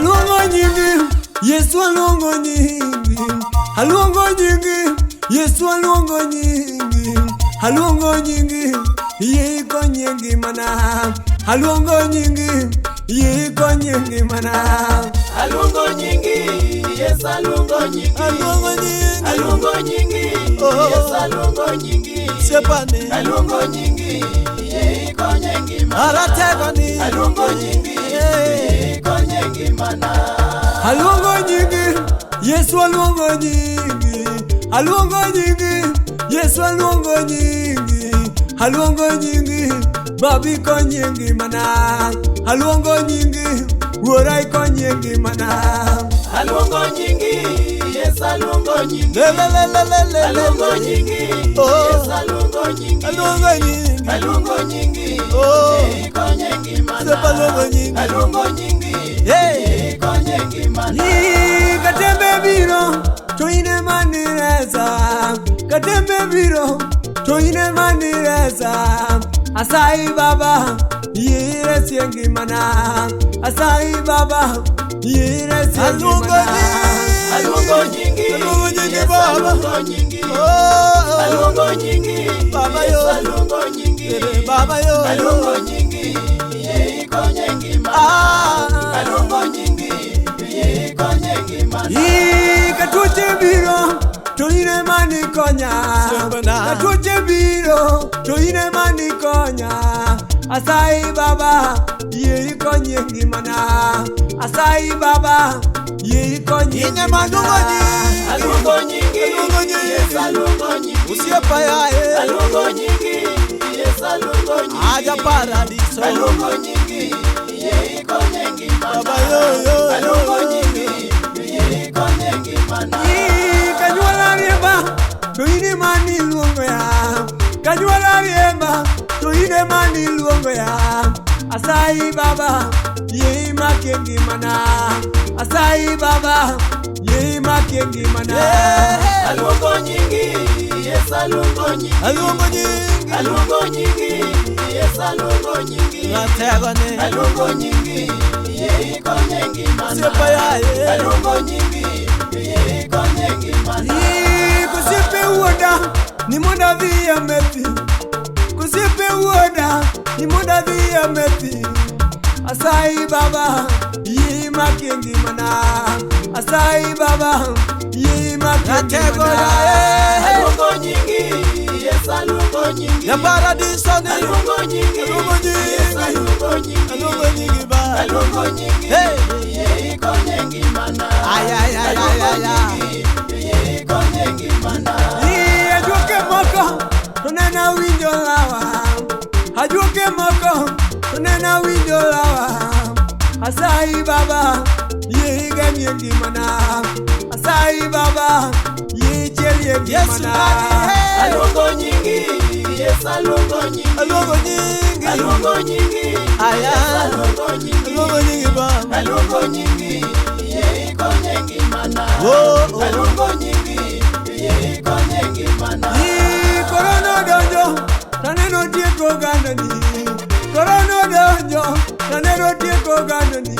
Aluongo nyingi, Yesu aluongo nyingi. Aluongo nyingi, Yesu aluongo nyingi. Aluongo nyingi, yie ikonye ngimana. Aluongo nyingi, yie ikonye ngimana. Aluongo nyingi, Yesu aluongo nyingi. Aluongo nyingi, Aluongo nyingi, Oh. Yesu aluongo nyingi. Sepane. Aluongo nyingi, yie ikonye ngimana. Aratego ni. Aluongo nyingi, yie ikonye ngimana. Aluongo nyingi, Yesu aluongo nyingi. Aluongo nyingi, Yesu aluongo nyingi. Aluongo nyingi, Baba ikonye ngimana. Aluongo nyingi, Wuora ikonye ngimana. Aluongo nyingi, Yesu aluongo nyingi. Le le le le le le le. Aluongo nyingi, Oh. Yesu aluongo nyingi. Aluongo nyingi, Aluongo nyingi, Oh. yie ikonye ngimana. Sepa aluongo nyingi. Aluongo nyingi, Hey. yie ikonye ngimana. Ni katembe biro to in ema niresa. Katembe biro to in ema niresa. Asayi Baba, yie iresie ngimana. Asayi Baba, yie iresie ngimana. Aluongo nyingi, Aluongo nyingi, Yesu Baba. aluongo nyingi. Oh, Aluongo nyingi, Baba Yesu yo. aluongo nyingi. Baba yo. Aluongo nyingi, yie ikonye ngimana. Ah. Aluongo nyingi, yie ikonye ngimana. Ii, katuoche biro to in ema nikonya. Katuoche biro to in ema nikonya. Asayi Baba, yie ikonye ngimana. Asayi Baba, yie ikonye ngimana. Aluongo nyingi, Aluongo nyingi. Yesu aluongo nyingi. Osiepa yaye Aluongo nyingi, Yesu aluongo nyingi. aja paradiso Aluongo nyingi, yie ikonye ngimana. Baba yo yo yo. Aluongo nyingi, yie ikonye ngimana. Ii, kanyuola riemba to in ema niluongo ya. Kanyuola riemba to in ema niluongo ya. Asayi Baba, yie imakie ngimana. Asayi Baba, yie imakie ngimana. Aluongo nyingi, Yesu aluongo nyingi. Aluongo nyingi Aluongo nyingi, Yesu aluongo nyingi. ratego ni Aluongo nyingi, yie ikonye ngimana. Osiepa yaye Aluongo nyingi, yie ikonye ngimana. Ii, Kosiepe wuoda ni mondo adhi amethi. Kosiepe wuoda ni mondo adhi amethi. Asayi Baba, yie imakie ngimana. Asayi Baba, yie imakie Ratego ngimana. yaye Aluongo nyingi, Yesu aluongo nyingi. ya paradiso ni Aluongo nyingi, Aluongo nyingi. Yesu aluongo nyingi. Aluongo nyingi ba Aluongo nyingi, Hey. yie ikonye ngimana. Ay, ay, ay, ay, Aluongo ay, ay. nyingi, yie ikonye ngimana. Ii, ajuoke moko to nene awinjo lawa. Ajuoke moko to nene awinjo lawa. Asayi Baba, yie igemie ngimana. Asayi Baba, yie ichielie Yesu ngimana. nani hey. Aluongo nyingi, Yesu aluongo nyingi. Aluongo nyingi Aluongo nyingi, Aya. Yesu aluongo nyingi. Aluongo nyingi ba Aluongo nyingi, yie ikonye ngimana. Oh, oh. Aluongo nyingi, yie ikonye ngimana. Ii, korona odonjo taneno tieko ogandani. Korona odonjo taneno tieko ogandani.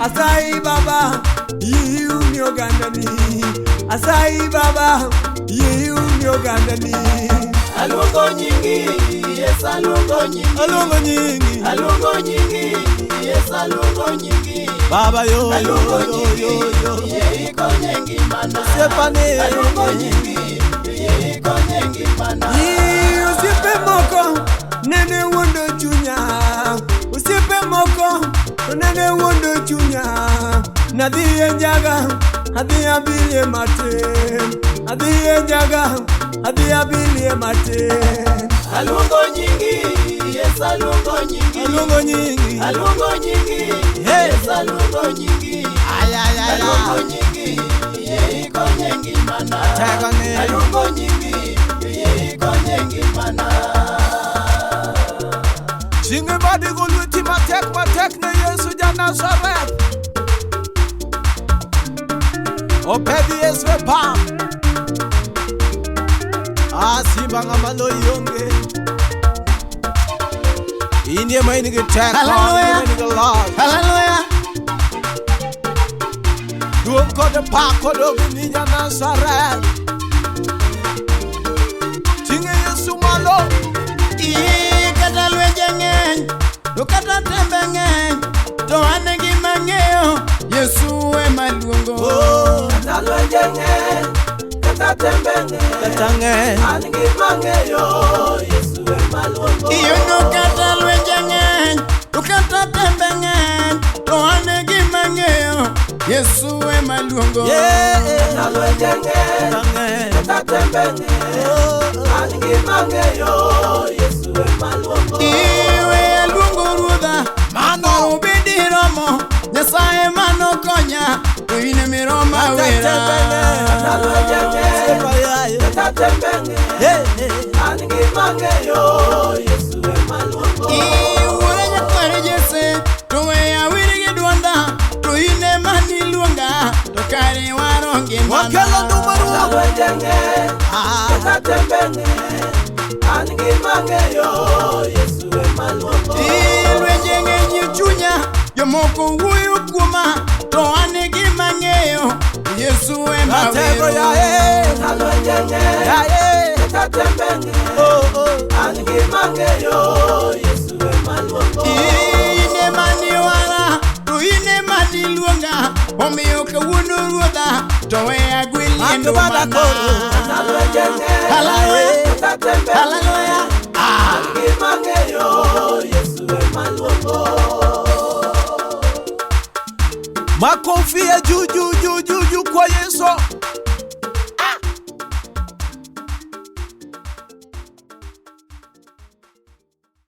Asayi Baba, yie iumi ogandani. Asayi Baba, yie iumi ogandani. Aluongo nyingi, Yesu aluongo nyingi. Aluongo nyingi Aluongo nyingi, Yesu aluongo nyingi. Baba yo yo Aluongo yo nyingi, yo yo yie ikonye ngimana. Osiepa ni Aluongo nyingi, yie ikonye ngimana. Ii, osiepe moko nene wuondo chunya. Osiepe moko to nene wuondo chunya. Nadhi e njaga, adhi abilie matin. Adhi e njaga, adhi abilie matin. Aluongo nyingi, Yesu aluongo nyingi. Aluongo nyingi Aluongo nyingi, Hey. Yesu aluongo nyingi. Ay ay ay Aluongo ay nyingi, yie ikonye ngimana. Ratego ni Aluongo nyingi, yie ikonye ngimana. Chinge badi golweti matek matek ne Yesu ja Nazareth. Opedhi Yesu e pam. Asimba ng'ama loyi onge. In ema in gi teko, Hallelujah. in ema in gi loch. Hallelujah. Duong' kod pak odog ni ja-Nazareth. Ting'e Yesu malo. Ii, kata lwenje ng'eny to kata tembe ng'eny to an gima ng'eyo Yesu ema luongo. Kata lwenje ng'eny, kata tembe ng'eny, Kata ng'eny. an gima ng'eyo, Yesu ema luongo. Iyono kata lwenje ng'eny to kata tembe ng'eny to an gima ng'eyo Yesu ema luongo. Kata lwenje ng'eny, Kata ng'eny. kata tembe ng'eny, an gima ng'eyo, Yesu ema luongo. Iwe aluongo ruodha Mano. obedi romo Nyasaye mano konya to in miroma wera. Kata lwenje ng'eny, kata tembe ng'eny, an gima ng'eyo, Yesu ema luongo. Iwuore nyakwar Jesse to weya wir gi dwonda to in ema niluonga to kare waro ngimana. Wakelo nduma Kata ruoth. lwenje ng'eny, kata tembe ng'eny, an gima ng'eyo, Yesu ema luongo. Lwenje ng'eny e chunya jomoko wuoyo kuoma to an gima ng'eyo Yesu ema Ratego wero. yae. Kata lwenje ng'eny, Yae. kata tembe ng'eny, Oh, oh. an gima ng'eyo, Yesu ema luongo. In ema niwara to in ema niluonga omiyo kawuono ruodha to we agwelie Mato bada ndumana. koro. Kata lwenje ng'eny, Hallelujah. kata tembe ng'eny, Hallelujah. an gima ng'eyo, Yesu ema luongo. Makofi ya juu juu juu juu juu kwa Yesu.